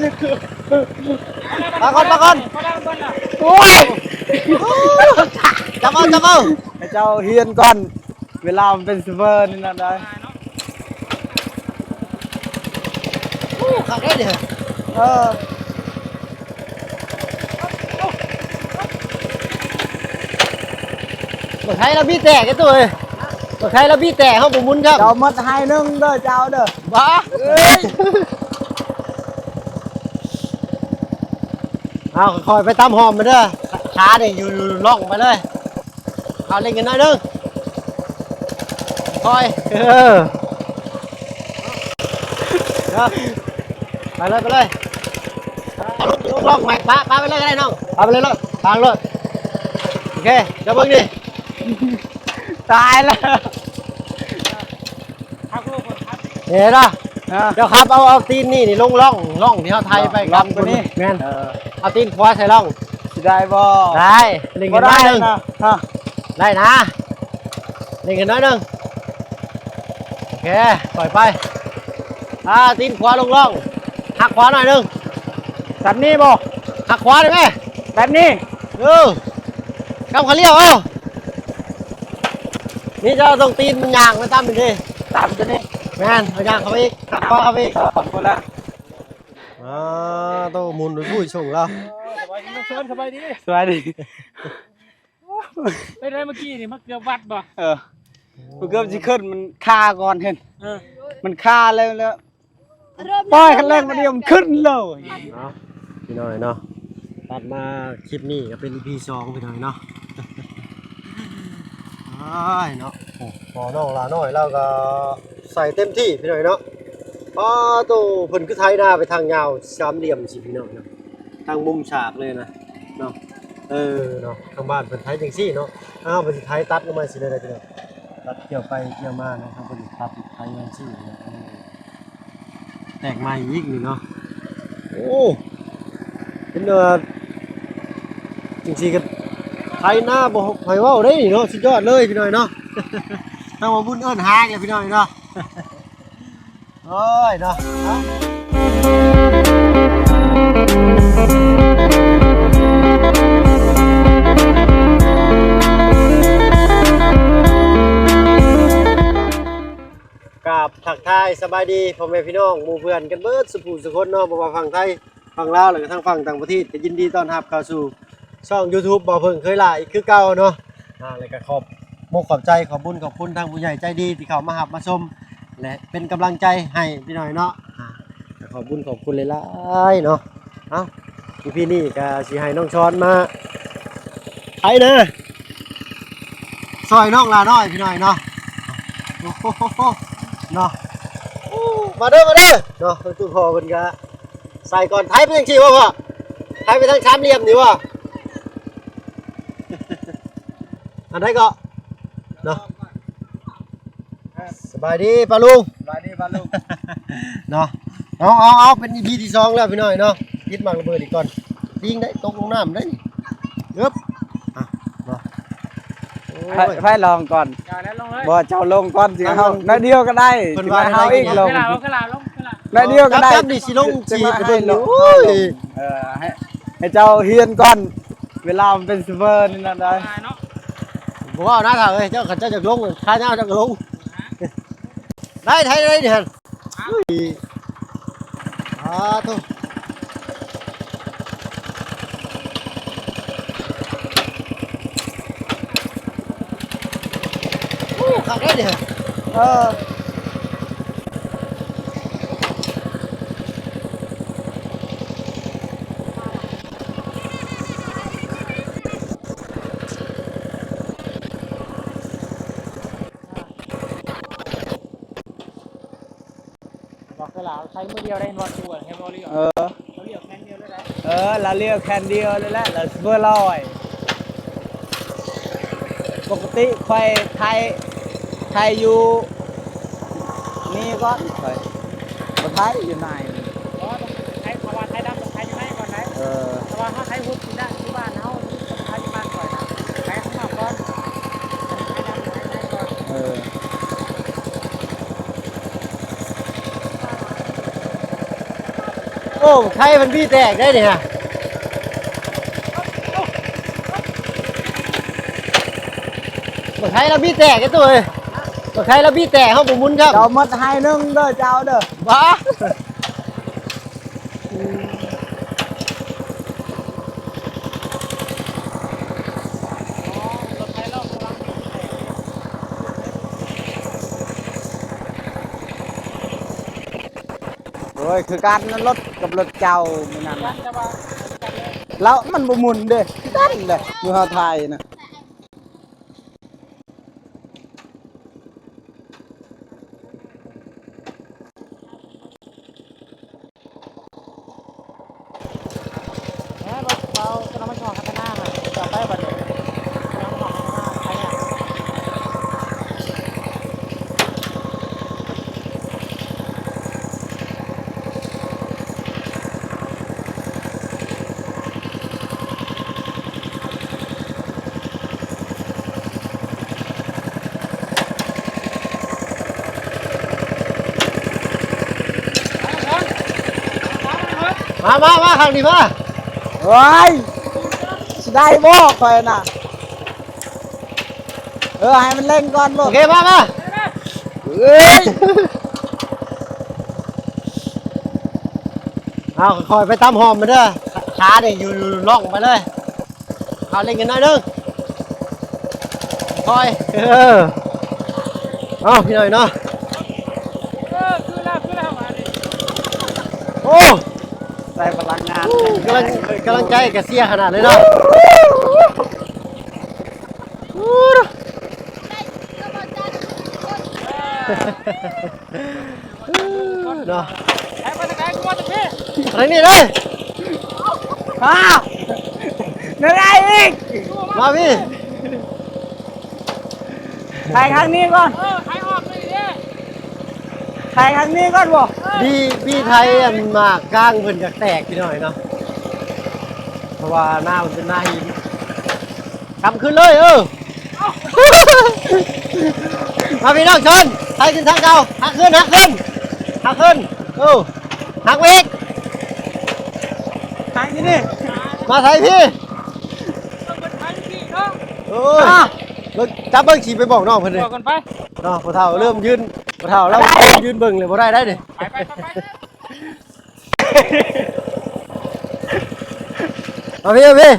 ມາກ່ອນ ມາກ່ອນ ໂອ້ຍ ຈັບເອົາ ຈັບເອົາ ໃຫ້ເຈົ້າຮຽນກ່ອນ ເວລາມັນເປັນຊີເວີນີ້ນະໄດ໋. ໂອ້ ຄັກເດ້ນີ້ ເອີ ບັກໄທລະບີແຕກໄອ້ຕູ້ເອີຍ ບັກໄທລະບີແຕກ ເຮົາບໍ່ໝູນຊ້ຳ. ເຈົ້າໝົດໄຮ່ໜຶ່ງເດີ ເຈົ້າເດີ ບ້າ ເອີຍ ເອົາ ຄ່ອຍໆ ໄປຕາມຮ່ອມມັນເດີ ຂານີ້ຢູ່ ຢູ່ລ່ອງໄປເລີຍ. ເອົາ ເລັ່ງກັນໜ້ອຍໜຶ່ງ ຄ່ອຍ ເອີ ເດີ ໄປເລີຍ ໄປເລີຍ ລົງ ລົງ ໄປ ປະ ປະໄປເລີຍກໍໄດ້ນ້ອງ ປະໄປເລີຍໂລດ ປະໂລດ. ໂອເຄ ເຈົ້າເບິ່ງນີ້ ຕາຍແລ້ວ ເຫັນບໍ່? ເຈົ້າຂັບເອົາ ເອົາຕີນນີ້ ນີ້ລົງຮ່ອງ ຮ່ອງທີ່ເຮົາໄຖໄປ ຮ່ອງຕົວນີ້ ແມ່ນ ເອີ ເອົາຕີນຂວາໃສ່ຮ່ອງ ຊິໄດ້ບໍ່? ໄດ້ ເລັ່ງຂຶ້ນໜ້ອຍໜຶ່ງ ບໍ່ໄດ້ນະ ຮະ ໄດ້ນະ ເລັ່ງຂຶ້ນໜ້ອຍໜຶ່ງ ໂອເຄ ຄ່ອຍໄປ ອ່າ ຕີນຂວາລົງຮ່ອງ ຫັກຂວາໜ້ອຍໜຶ່ງ ແບບນີ້ບໍ່? ຫັກຂວາໄດ້ໄໝ? ແບບນີ້ ເອີ ກຳຂາລ້ຽວ ເອົາ ນີ້ເຈົ້າຕ້ອງຕີນມັນຍ່າງໄປຕາມນີ້ເດ້ ຕາມຕົວນີ້ ແມ່ນ ເອົາຍ່າງເຂົ້າໄປອີກ ເຂົ້າໄປອີກ ເອີ ພຸ້ນລະ ອ່າ ໂຕໝູນໄປພຸ້ນສົ່ງລາວ ສະບາຍດີ ສະບາຍດີ ສະບາຍດີ ເປັນໄດເມື່ອກີ້ນີ້ ມາເກືອບວັດບໍ່? ເອີ ເກືອບຊິຂຶ້ນ ມັນຄາກ່ອນເຫັນ ເອີ ມັນຄາແລ້ວ ແລ້ວ ປ່ອຍຄັນເລັ່ງມາດຽວມັນຂຶ້ນເລີຍ ເນາະ ພີ່ນ້ອງເນາະ ຕັດມາຄລິບນີ້ກໍເປັນອີພີສອງ ພີ່ນ້ອງເນາະ ອ້າຍເນາະ ໂອ້ ພໍ່ນ້ອງຫຼ້ານ້ອຍລາວກໍໃສ່ເຕັມທີ່ ພີ່ນ້ອງເນາະ ອໍ ໂຕ ເພິ່ນຄືໄຖນາໄປທາງຍາວສາມຫຼ່ຽມຊີ້ ພີ່ນ້ອງເນາະ ທາງມຸມສາກເລີຍນະ ເນາະ ເອີ ເນາະ ທາງບ້ານເພິ່ນໄຖຈັ່ງຊີ້ເນາະ ອ້າວ ເພິ່ນຊິໄຖຕັດລົງມາຊີ້ເລີຍ ພີ່ນ້ອງ ຕັດກ່ຽວໄປກ່ຽວມາເນາະ ທາງເພິ່ນຕັດໄຖຈັ່ງຊີ້ເນາະ ເອີ ແຕກໃໝ່ອີກນີ້ເນາະ ໂອ້ ເຫັນວ່າຈັ່ງຊີ້ກໍໄຖນາບໍ່ໃຜເວົ້າເດ້ນີ້ເນາະ ສຸດຍອດເລີຍ ພີ່ນ້ອງເນາະ ທາງວ່າບຸນເອີ້ນຫາອີກແລ້ວ ພີ່ນ້ອງເນາະ. ໂອ້ຍເນາະ ກາບທັກທາຍສະບາຍດີພໍ່ແມ່ພີ່ນ້ອງ ໝູ່ເພື່ອນກັນເບິດສູ່ຜູ້ສູ່ຄົນເນາະ ບໍ່ວ່າຝັ່ງໄທ ຝັ່ງລາວ ແລະກະທາງຝັ່ງຕ່າງປະເທດ ກໍຍິນດີຕ້ອນຮັບເຂົ້າສູ່ຊ່ອງຢູທູບ ບໍ່ເພິ່ງເຄີຍຫຼ້າ ອີກຄືເກົ່າເນາະ ອ່າ ແລະກະຂອບມຸກຂອບໃຈ ຂອບບຸນຂອບຄຸນທາງຜູ້ໃຫຍ່ໃຈດີທີ່ເຂົ້າມາຮັບມາຊົມ ແລະເປັນກຳລັງໃຈໃຫ້ພີ່ນ້ອງເນາະ ອ່າ ກໍຂອບບຸນຂອບຄຸນຫຼາຍໆເນາະ ເອົ້າ ອີພີນີ້ກໍຊິໃຫ້ນ້ອງຊອນມາໄຖນາຊ່ອຍນ້ອງຫຼ້ານ້ອຍພີ່ນ້ອງເນາະ ໂອ້ໂຫ ເນາະ ມາເດີ ມາເດີ ເນາະ ຕູ້ພໍ່ເພິ່ນກໍ ໃສ່ກ່ອນ ໄຖໄປຈັ່ງຊີ້ບໍ່ພໍ່? ໄຖໄປທາງສາມຫຼ່ຽມນີ້ບໍ່? ອັນໃດເກາະ ເນາະ ສະບາຍດີປ້າລຸງ ສະບາຍດີປ້າລຸງ ເນາະ ເອົາ ເອົາ ເອົາ ເປັນອີພີທີສອງແລ້ວພີ່ນ້ອງເນາະ ຕິດໝາກລະເບີດອີກກ່ອນ ຕິງໄດ້ຕົກລົງນ້ຳໄດ້ນີ້ ເອີບ ອ່ະ ເນາະ ໂອ້ຍ ໃຜ ໃຜລອງກ່ອນ ຢ່າແລ້ວ ລົງເລີຍ ບໍ່ ເຈົ້າລົງກ່ອນ ຊິເອົາ ໜ້ອຍດຽວກໍໄດ້ ເພິ່ນວ່າ ຊິມາເອົາອີກ ລອງ ເວລາ ເວລາ ເວລາ ໜ້ອຍດຽວກໍໄດ້ ຈັບນີ້ຊິລົງ ຈະ ຈີບ ມາໃຫ້ ເບິ່ງ ໂອ້ຍ ເອີ ໃຫ້ ໃຫ້ເຈົ້າຮຽນກ່ອນ ເວລາມັນເປັນຊີເວີນີ້ນະ ໄດ້ ເນາະ ບໍ່ເວົ້ານະ ຖ້າເອີຍ ເຈົ້າ ຄັນເຈົ້າຢາກລົງ ຂາຍາວເຈົ້າກໍລົງ ໄດ້ ໄດ້ ໄດ້ນີ້ຫັ້ນ ອຸ້ຍ ສາທຸ ໂອ້ ຄັກເດ້ນີ້ ເອີ ບໍ່ເຄີຍລາວ ໃຊ້ມືດຽວໄດ້ ນວດຢູ່ ເຫັນບໍ່? ເອີ ລາວລ້ຽວແຂ້ງດຽວເລີຍໄດ໋ ເອີ ລາວລ້ຽວແຂ້ງດຽວເລີຍແຫຼະ ລາວເບີຮ້ອຍ ປົກກະຕິຂ້ອຍໄຖ ໄຖຢູ່ນີ້ກ່ອນ ຂ້ອຍບໍ່ໄຖຢູ່ໃນ ບໍ່ ຕ້ອງໄຖ ເພາະວ່າໄຖດຳຕ້ອງໄຖຢູ່ໃນກ່ອນໄດ໋ ເອີ ເພາະວ່າເຮົາໄຖຮຸດຢູ່ນະ ຢູ່ບ້ານເຮົາ ໄຖຢູ່ບ້ານຂ້ອຍນະ ໄຖຂ້າງນອກກ່ອນ ໄຖດຳໄຖໃນກ່ອນ ເອີ. ໂອ້ ໂອ້ ໄທມັນບີແຕກໄດ໋ນີ້ຮະ ບັກໄທລະບີແຕກໄອ້ຕູ້ເອີຍ ບັກໄທລະບີແຕກ ເຮົາບໍ່ໝູນຊ້ຳ ເຈົ້າໝົດໄຮ່ໜຶ່ງເດີ ເຈົ້າເດີ ບ້າ. ໂອ້ຍ ຄືກັນ ລົດກັບລົດເຈົ້າມື້ນັ້ນ ແລ້ວມັນບໍ່ໝູນເດ້ ຄືກັນເດ້ ມື້ເຮົາຖ່າຍນະ. ແມ່ນບໍ່ ເອົາຕົວນັ້ນມາຊ່ອງຄັດທະນາຫັ້ນ ຈະໄປບັດນີ້ ມາ ມາ ມາ ຂ້າງນີ້ມາ ໂອ້ຍ ຊິໄດ້ບໍ່ຂ້ອຍນະ ເອີ ໃຫ້ມັນເລັ່ງກ່ອນໂລດ ໂອເຄ ມາ ມາ ເອີຍ ເອົາ ຄ່ອຍໄປຕາມຮ່ອມມັນເດີ ຂານີ້ຢູ່ ຢູ່ລ່ອງໄປເລີຍ. ເອົາເລັ່ງກັນໜ້ອຍໜຶ່ງ ຄ່ອຍ ເອີ ເອົາພີ່ນ້ອງເນາະ ເອີ ຄືແລ້ວ ຄືແລ້ວ ໂອ້ ໃສ່ພະລັງງານ ກຳລັງ ກຳລັງໃຈກະເຊຍຂະໜາດເລີຍເນາະ ເນາະ ໄປມາຈາກໃດ ກູມາຈາກພີ້ ທາງນີ້ເລີຍ ອ້າວ ແນວໃດອີກ ມາພີ້ ໄຂທາງນີ້ກ່ອນ ເອີ ໄຂອອກເລີຍເດ້ ໄຂທາງນີ້ກ່ອນບໍ່ ບີ ບີໄທອັນໝາກກາງເພິ່ນຢາກແຕກພີ່ນ້ອງເນາະ ເພາະວ່າໜ້າມັນເປັນໜ້າຫີນ ກຳຂຶ້ນເລີຍ ເອີ ມາພີ່ນ້ອງຊົນ ໄຖຂຶ້ນທາງເກົ່າ ຫັກຂຶ້ນ ຫັກຂຶ້ນ ຫັກຂຶ້ນ ເອີ ຫັກໄປອີກ ທາງນີ້ນີ້ ມາໄຖພີ້ ເອີ ມາ ເບິ່ງ ຈັບເບິ່ງ ຊິໄປບອກນ້ອງເພິ່ນເດ້ ບອກກັນໄປ ເນາະ ພໍ່ເຖົ້າເລີ່ມຢືນ ພໍ່ເຖົ້າລາວຢືນເບິ່ງເລີຍ ບໍ່ໄດ້ໄດ໋ນີ້ ໄປ ໄປ ໄປ ໄປ ມາພີ້ ມາພີ້ ເດີ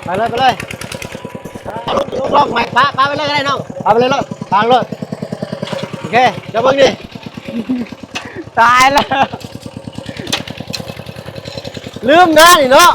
ໄປເລີຍ ໄປເລີຍ ລົງ ລົງໄປ ປະ ປະໄປເລີຍກໍໄດ້ນ້ອງ ປະໄປເລີຍໂລດ ປະໂລດ ໂອເຄ ເຈົ້າເບິ່ງນີ້ ຕາຍແລ້ວ ລືມນະນີ້ເນາະ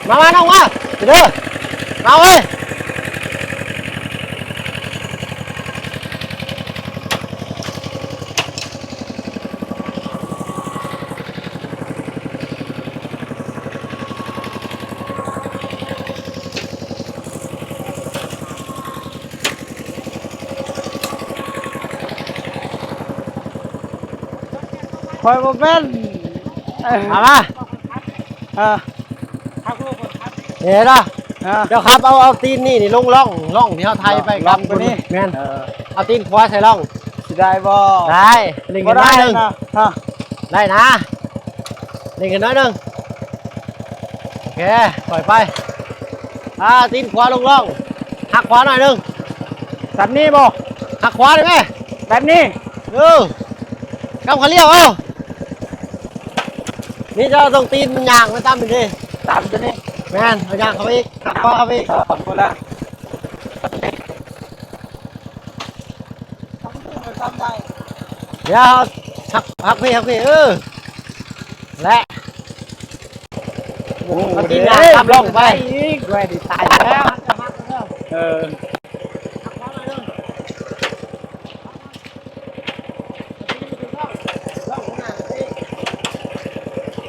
ມາ ມາ ນ້ອງມາ ເດີ ມາເວີຍ. ຂ້ອຍບໍ່ເປັນ ເອົາມາ ເອີ ເຫັນບໍ່? ອ່າ ເຈົ້າຂັບເອົາ ເອົາຕີນນີ້ ນີ້ລົງຮ່ອງ ຮ່ອງທີ່ເຮົາໄຖໄປ ຮ່ອງຕົວນີ້ ແມ່ນ ເອີ ເອົາຕີນຂວາໃສ່ຮ່ອງ ຊິໄດ້ບໍ່? ໄດ້ ເລັ່ງຂຶ້ນໜ້ອຍໜຶ່ງ ໄດ້ນະ ເລັ່ງຂຶ້ນໜ້ອຍໜຶ່ງ ໂອເຄ ຄ່ອຍໄປ ອ່າ ຕີນຂວາລົງຮ່ອງ ຫັກຂວາໜ້ອຍໜຶ່ງ ແບບນີ້ບໍ່? ຫັກຂວາໄດ້ໄໝ? ແບບນີ້ ເອີ ກຳຂາລ້ຽວ ເອົາ ນີ້ເຈົ້າຕ້ອງຕີນມັນຍ່າງໄປຕາມນີ້ເດ້ ຕາມຕົວນີ້ ແມ່ນ ເອົາຍ່າງເຂົ້າໄປອີກ ຫັກເຂົ້າໄປອີກ ເອີ ພຸ້ນລະ ດຽວ ຫັກ ຫັກພີ້ ຫັກພີ້ ເອີ ແລະ ໂອ້ ເອົາຕີນຍ່າງຕາມຮ່ອງໄປ ອີກ ໄວ້ດີຕາຍແລ້ວ ເອີ.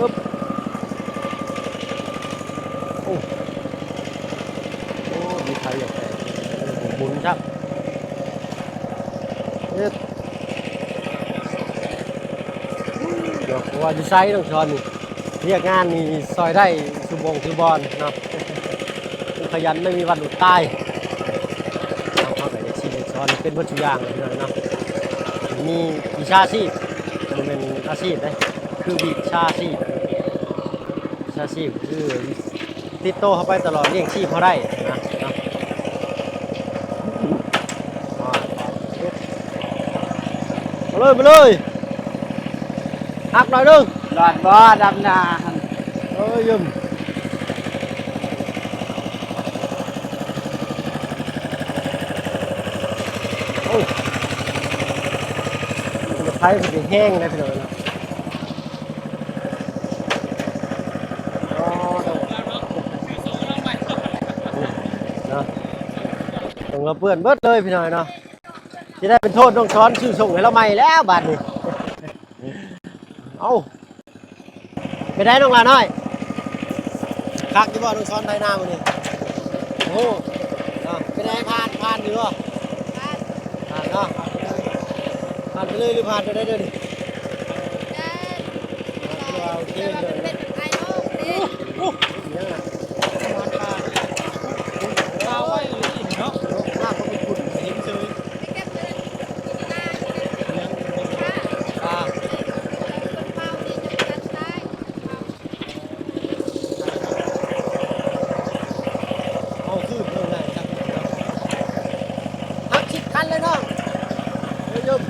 ປຶບ ໂອ້ ໂອ້ ມີໄຟຢາກແຕກ ໝູນຊ້ຳ ເຮັດ ເນາະ ບໍ່ວ່າຢູ່ໃສ ນ້ອງຊອນນີ້ ວຽກງານນີ້ຊ່ອຍໄດ້ສູ່ບ່ອນສູ່ບ່ອນເນາະ ຂະຫຍັນໄມ່ມີວັນອົດຕາຍ. ເຮົາກໍຢາກຊິເຮັດສອນເປັນເບິດທຸກຢ່າງເນາະ ມີວິຊາຊີບ ບໍ່ແມ່ນອາຊີບເດ້ ຄືວິຊາຊີບ ວິຊາຊີບຄືຕິດໂຕເຮົາໄປຕະຫຼອດ ລ້ຽງຊີບເຮົາໄດ້ນະເນາະ. ມາເລີຍ ມາເລີຍ ຮັກໜ້ອຍໜຶ່ງ ລອດບໍ່ດຳນາຫັ້ນ ເອີຍ ໂອ້ຍ ໄຟມັນຊິແຮງນະພີ່ນ້ອງເນາະ ເນາະ ເບິ່ງແລ້ວເປື້ອນເບິດເລີຍພີ່ນ້ອງເນາະ ຊິໄດ້ເປັນໂທດນ້ອງຊອນ ຊື້ສົ່ງໃຫ້ລາວໃໝ່ແລ້ວບາດນີ້ ເອົ້າ ເປັນໃດນ້ອງຫຼ້ານ້ອຍ ຄັກຢູ່ບໍ່ນ້ອງຊອນໄຖນາມື້ນີ້? ໂອ້ ເນາະ ເປັນໃດ ຜ່ານ ຜ່ານຢູ່ບໍ່? ຜ່ານ ຜ່ານເນາະ ຜ່ານໄປເລີຍ ຫຼືຜ່ານໄປໄດ້ເດີນີ້? ໄດ້ ອ່າ ຖືວ່າໂອເຄເລີຍ ເປັນໄອໂອເດ້ ໂອ້ ອີຫຍັງນະ? ປາ ປາໄວ້ອີ່ຫຼີເນາະ ນ້ຳມັນຂຸ້ນໆ ເຫັນເຊີຍ ເອົາຄືນເລີຍນະ ຈັກ ຮັກສິບຄັນເລີຍນ້ອງ ເອີຍ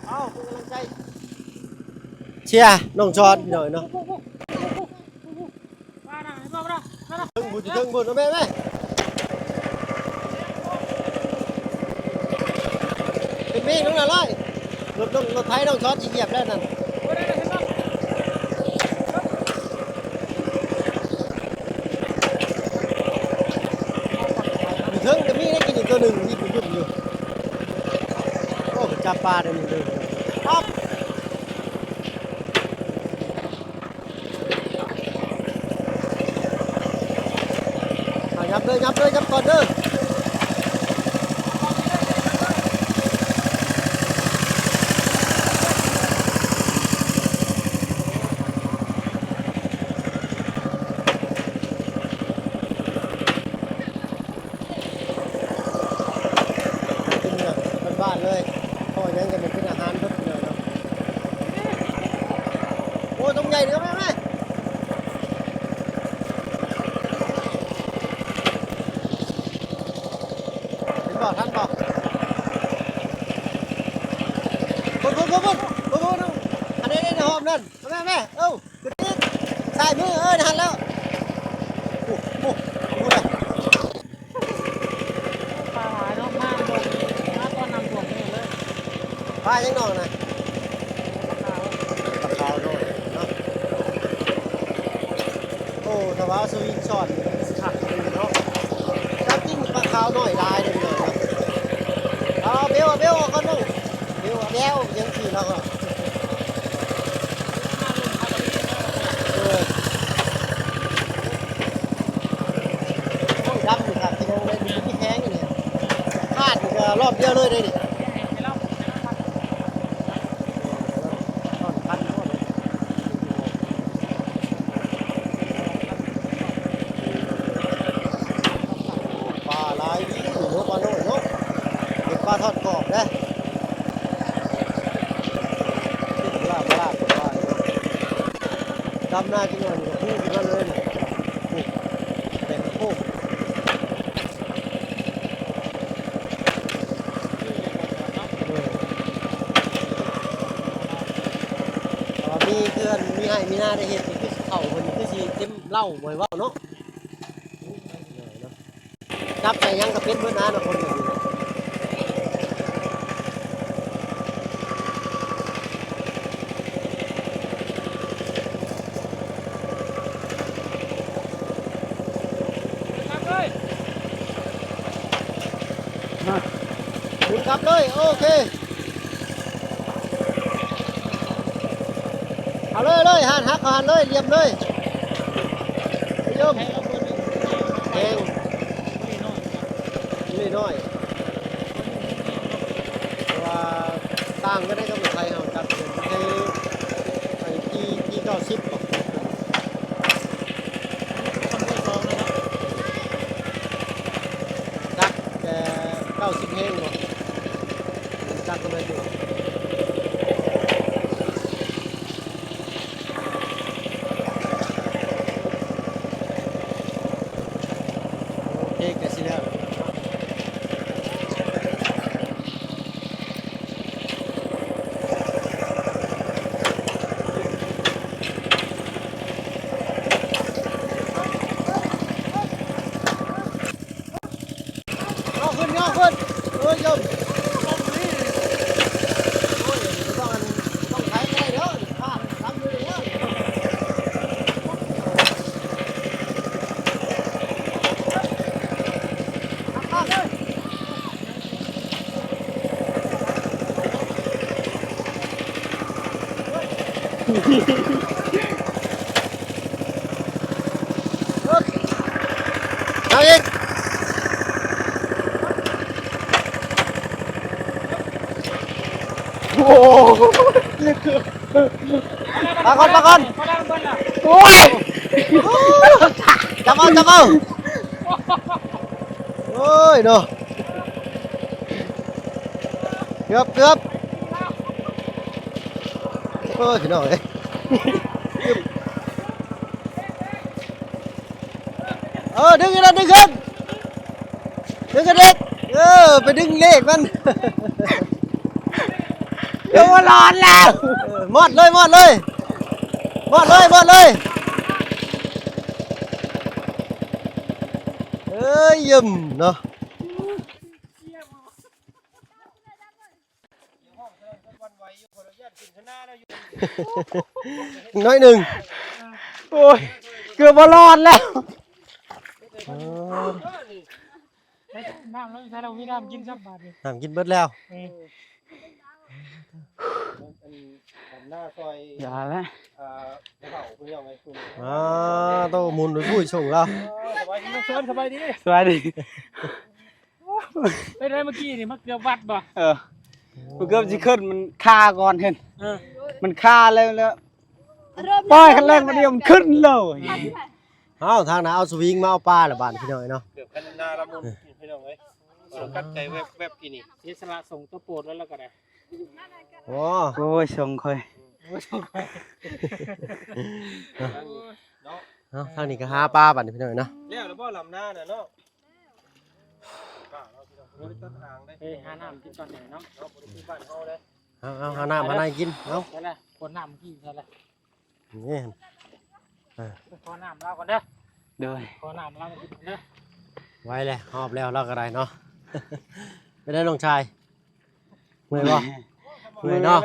ເອົາ ເປັນກຳລັງໃຈ ເຊຍ ນ້ອງຊອນ ພີ່ນ້ອງເນາະ. ເທິງພຸ້ນ ເທິງພຸ້ນ ເອົາແມ່ ແມ່ ເປັນເມກນ້ອງຫຼ້າ ລົດ ລົດ ລົດໄຖນ້ອງຊອນຊິຢຽບແລ້ວນັ້ນ ຢູ່ເທິງກໍມີໄດ້ກິນອີກຕົວໜຶ່ງ ທີ່ໄປຫຍຸ້ມຢູ່ ໂອ້ ໄປຈັບປາໄດ້ນີ້ເດີ ປັບ. ອ່າ ຫຍັບເດີ ຫຍັບເດີ ຫຍັບກ່ອນເດີ ກິນແບບບ້ານໆເລີຍ ເພາະວ່າຫຍັງກໍແມ່ນເປັນອາຫານເບິດເລີຍເນາະ ໂອ້ຍ ຕົງໃຫຍ່ເດີ ແມ່ ແມ່ ເຫັນບໍ່ ທັນບໍ່ ພຸ້ນໆໆໆ ອັນນີ້ ນີ້ ຫອມນັ້ນ ແມ່ ແມ່ ເອົ້າ ຂຶ້ນອີກ ຊ້າຍມື ເອີ ຫັ້ນແລ້ວ ໂອ້ ໂອ້ ພຸ້ນນະ ປາຫຼາຍເນາະ ມາ ມາຕອນນ້ຳຖ້ວມນີ້ເລີຍ ປາຫຍັງນ້ອງນະ ປາຂາວ ປາຂາວນ້ອຍເນາະ ໂອ້ ຖ້າວ່າສະວິງຊ້ອນ ຄັກເລີຍເນາະ ຕາມຈິງປາຂາວນ້ອຍຫຼາຍເດ້ພີ່ນ້ອງເນາະ ເອົາ ເບວ ເບວອອກກ່ອນເນາະ ເບວ ເບວ ຍັງຂີ່ແລ້ວກໍ ເອີ ໂອ້ຍ ດຳນີ້ຄັກ ຄືຍັງໄດ້ມີແຮງຢູ່ນີ້ ຄາດນີ້ກໍລອບດຽວເລີຍເດ້ນີ້ ປາຫຼາຍດີເນາະ ປານ້ອຍເນາະ ເປັນປາທອດກອບເດ້ ລາບ ລາບ ດຳນາຈັກໜ້ອຍນີ້ກໍພຸ້ງຂຶ້ນມາເລີຍນີ້ ນີ້ ແຕ່ງໂຄກ ເອີ ຖ້າວ່າມີເຮືອນ ມີໄຮ່ ມີນາໄດ້ເຮັດນີ້ຄື ເຂົາເພິ່ນຄືຊິເຕັມເຫຼົ້າ ບໍ່ໃຫ້ເວົ້າເນາະ. ຈັບໃສ່ຫຍັງກໍເປັນເບິດນະ ນະຄົນ. ໝູນກັບເລີຍ ໂອເຄ ເອົາເລີຍ ເລີຍ ຫັນ ຫັກເຂົ້າຫັ້ນເລີຍ ຫຼ່ຽມເລີຍ ຢົມ ແຮງ ເລນ້ອຍ ເພາະວ່າຕ່າງກັນໄດ໋ກັບລົດໄຖເຮົາ ຈັກໄດ້ ໄອ້ T T ເກົ້າສິບ ບໍ່ ຈັກແຕ່ເກົ້າສິບແຮງບໍ່ ຈັກເທົ່າໃດຢູ່. ໂອເຄ ກະຊິແລ້ວ ເອົາຂຶ້ນ ເອົາຂຶ້ນ ເອີ ຢົມ ໂອ້ຍ ຕ້ອງ ຕ້ອງໄຖໄດ້ເດີ ຂ້າມ ຂ້າມຢູ່ເດີ. ເອົາອີກ ໂອ້ ປາກ່ອນ ປາກ່ອນ ໂອ້ຍ ຈັບເອົາ ຈັບເອົາ ໂອ້ຍເນາະ ເກືອບ ເກືອບ ໂອ້ຍ ພີ່ນ້ອງເອີຍ ເອີ ດຶງຂຶ້ນ ດຶງຂຶ້ນ ດຶງຂຶ້ນອີກ ເອີ ໄປດຶງເລກມັນ ເອີ ບໍ່ລອດແລ້ວ ເອີ ມອດເລີຍ ມອດເລີຍ ມອດເລີຍ ມອດເລີຍ ເອີຍ ຢ້ຽມເນາະ. ໜ້ອຍໜຶ່ງ ໂອ້ຍ ເກືອບບໍ່ລອດແລ້ວ ອໍ ນ້ຳລະ ໃສ່ລະ ມີນ້ຳກິນຊ້ຳບາດນີ້ ນ້ຳກິນເບິດແລ້ວ ເອີ ອັນ ອັນໜ້າຊອຍ ຢ່າລະ ອ່າ ເຂົາເພິ່ນຍັງໄງ ອ່າ ໂຕໝຸນໄປພຸ້ນ ສົ່ງລາວ ເອີ ສະບາຍດີ ນ້ອງຊອນ ສະບາຍດີ ສະບາຍດີ. ເປັນໄດ ເມື່ອກີ້ນີ້ ມັນເກືອບວັດບໍ່? ເອີ ມັນເກືອບຊິຂຶ້ນ ມັນຄາກ່ອນເຫັນ ເອີ ມັນຄາແລ້ວ ແລ້ວ ເລີ່ມ ປ່ອຍຄັນແຮງມາດຽວມັນຂຶ້ນເລີຍ ເອົ້າ ທາງນັ້ນເອົາສະວິງມາເອົາປາລະບາດນີ້ ພີ່ນ້ອງເອີຍເນາະ ເກືອບຄັນໜ້າລະມຸນ ພີ່ນ້ອງເອີຍ ສົມກັດໃຈແວບໆ ກີ້ນີ້ ເສຍສະຫຼະສົ່ງຕົວໂປດແລ້ວ ແລ້ວກໍໄດ້ ໂອ້ ໂອ້ຍ ສົ່ງຂ້ອຍ ໂອ້ຍ ສົ່ງຂ້ອຍ ເນາະ ເນາະ ເອົ້າ ທາງນີ້ກໍຫາປາບາດນີ້ ພີ່ນ້ອງເອີຍເນາະ ແລ້ວລະບໍ່ ລຳນານະເນາະ ເອີຍ ຫານ້ຳກິນກ່ອນເນາະ ເນາະ ບໍ່ໄດ້ຄືບ້ານເຮົາເດ້ ເອົາ ເອົາ ຫານ້ຳ ຫານ້ຳກິນ ເອົາ ໃສ່ລະ ຂວດນ້ຳກີ້ໃສ່ລະ ນີ້ ເອີ ໄປຂໍນ້ຳລາວກ່ອນເດີ ໂດຍ ຂໍນ້ຳລາວກິນກ່ອນເດີ ໄວແລ້ວ ຮອບແລ້ວ ລາວກໍໄດ້ເນາະ ເປັນໄດນ້ອງຊາຍ ເມື່ອຍບໍ່? ເມື່ອຍເນາະ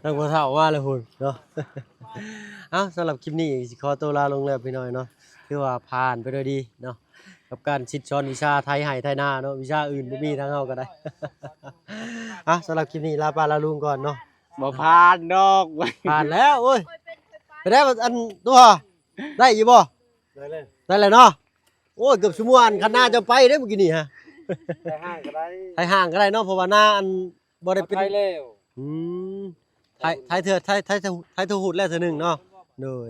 ທາງພໍ່ເຖົ້າມາແລ້ວພຸ້ນເນາະ ເອົ້າ ສຳລັບຄລິບນີ້ຊິຂໍຕົວລາລົງແລ້ວພີ່ນ້ອງເນາະ ຖືວ່າຜ່ານໄປໂດຍດີເນາະ ກັບການສິດສອນວິຊາໄຖໄຮ່ໄຖນາເນາະ ວິຊາອື່ນບໍ່ມີ ທາງເຮົາກໍໄດ້ ເອົ້າ ສຳລັບຄລິບນີ້ລາປ້າລາລຸງກ່ອນເນາະ ບໍ່ຜ່ານດອກ ຜ່ານແລ້ວ ໂອ້ຍ ໄປໄດ້ ອັນ ຕົວ ໄດ້ຢູ່ບໍ່? ໄດ້ແລ້ວ ໄດ້ແລ້ວເນາະ ໂອ້ຍ ເກືອບຊົ່ວໂມງ ອັນຄັນນາເຈົ້າໄປເດ້ມື້ກີ້ນີ້ຮະ ໄຖຮ່າງກໍໄດ້ ໄຖຮ່າງກໍໄດ້ເນາະ ເພາະວ່ານາອັນ ບໍ່ໄດ້ເປັນ ໄປແລ້ວ ອືມ ໄຖ ໄຖເທື່ອ ໄຖ ໄຖ ໄຖທົ່ວຫູດແລ້ວເທື່ອໜຶ່ງເນາະ ໂດຍ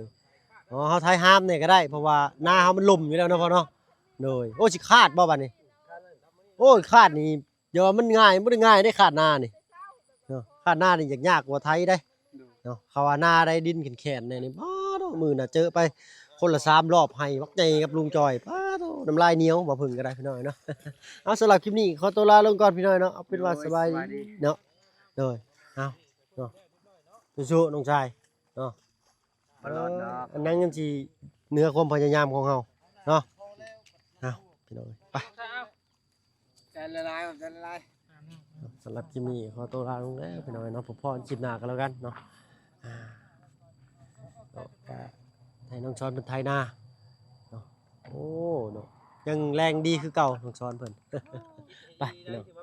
ອໍ ເຮົາໄຖຮາມແດ່ກໍໄດ້ ເພາະວ່ານາເຮົາມັນລົມຢູ່ແລ້ວເນາະພໍ່ເນາະ ໂດຍ ໂອ້ ຊິຂາດບໍ່ບາດນີ້ ໂອ້ ຂາດນີ້ ຢ່າວ່າມັນງ່າຍ ມັນບໍ່ໄດ້ງ່າຍເດ້ ຂາດນານີ້ເນາະ ຂາດນານີ້ຍາກ ຍາກກວ່າໄຖເດ້ເນາະ ເຂົາວ່ານາໄດ້ດິນແຂນໆ ແນວນີ້ ປ້າໂທ້ ມື້ໜ້າເຈີໄປ ຄົນລະສາມລອບ ໄຮ່ບັກໃຫຍ່ກັບລຸງຈອຍ ປ້າໂທ້ ນ້ຳລາຍໜຽວ ບໍ່ເພິ່ງກໍໄດ້ພີ່ນ້ອງເອີຍເນາະ ເອົາ ສຳລັບຄລິບນີ້ຂໍຕົວລາລົງກ່ອນພີ່ນ້ອງເນາະ ເອົາເປັນວ່າ ໂດຍ ສະບາຍດີ ສະບາຍດີເນາະ ໂດຍ ເອົາເນາະ ສູ້ໆ ນ້ອງຊາຍເນາະ. ບໍ່ລອດດອກ ເອີ ອັນນັ້ນຍັງຊິເໜືອຄວາມພະຍາຍາມຂອງເຮົາເນາະ. ເອົາ ພີ່ນ້ອງເອີຍ ໄປ ໃຈລະລາຍ ໃຈລະລາຍ. ສຳລັບຄລິບນີ້ຂໍຕົວລາລົງແລ້ວ ພີ່ນ້ອງເອີຍເນາະ. ພົບພໍ້ຄລິບໜ້າກັນແລ້ວກັນເນາະ. ອ່າ ກໍ ກໍໃຫ້ນ້ອງຊອນເພິ່ນໄຖນາເນາະ. ໂອ້ ເນາະ ຍັງແຮງດີຄືເກົ່າ ນ້ອງຊອນເພິ່ນ. ໄປ ພີ່ນ້ອງ.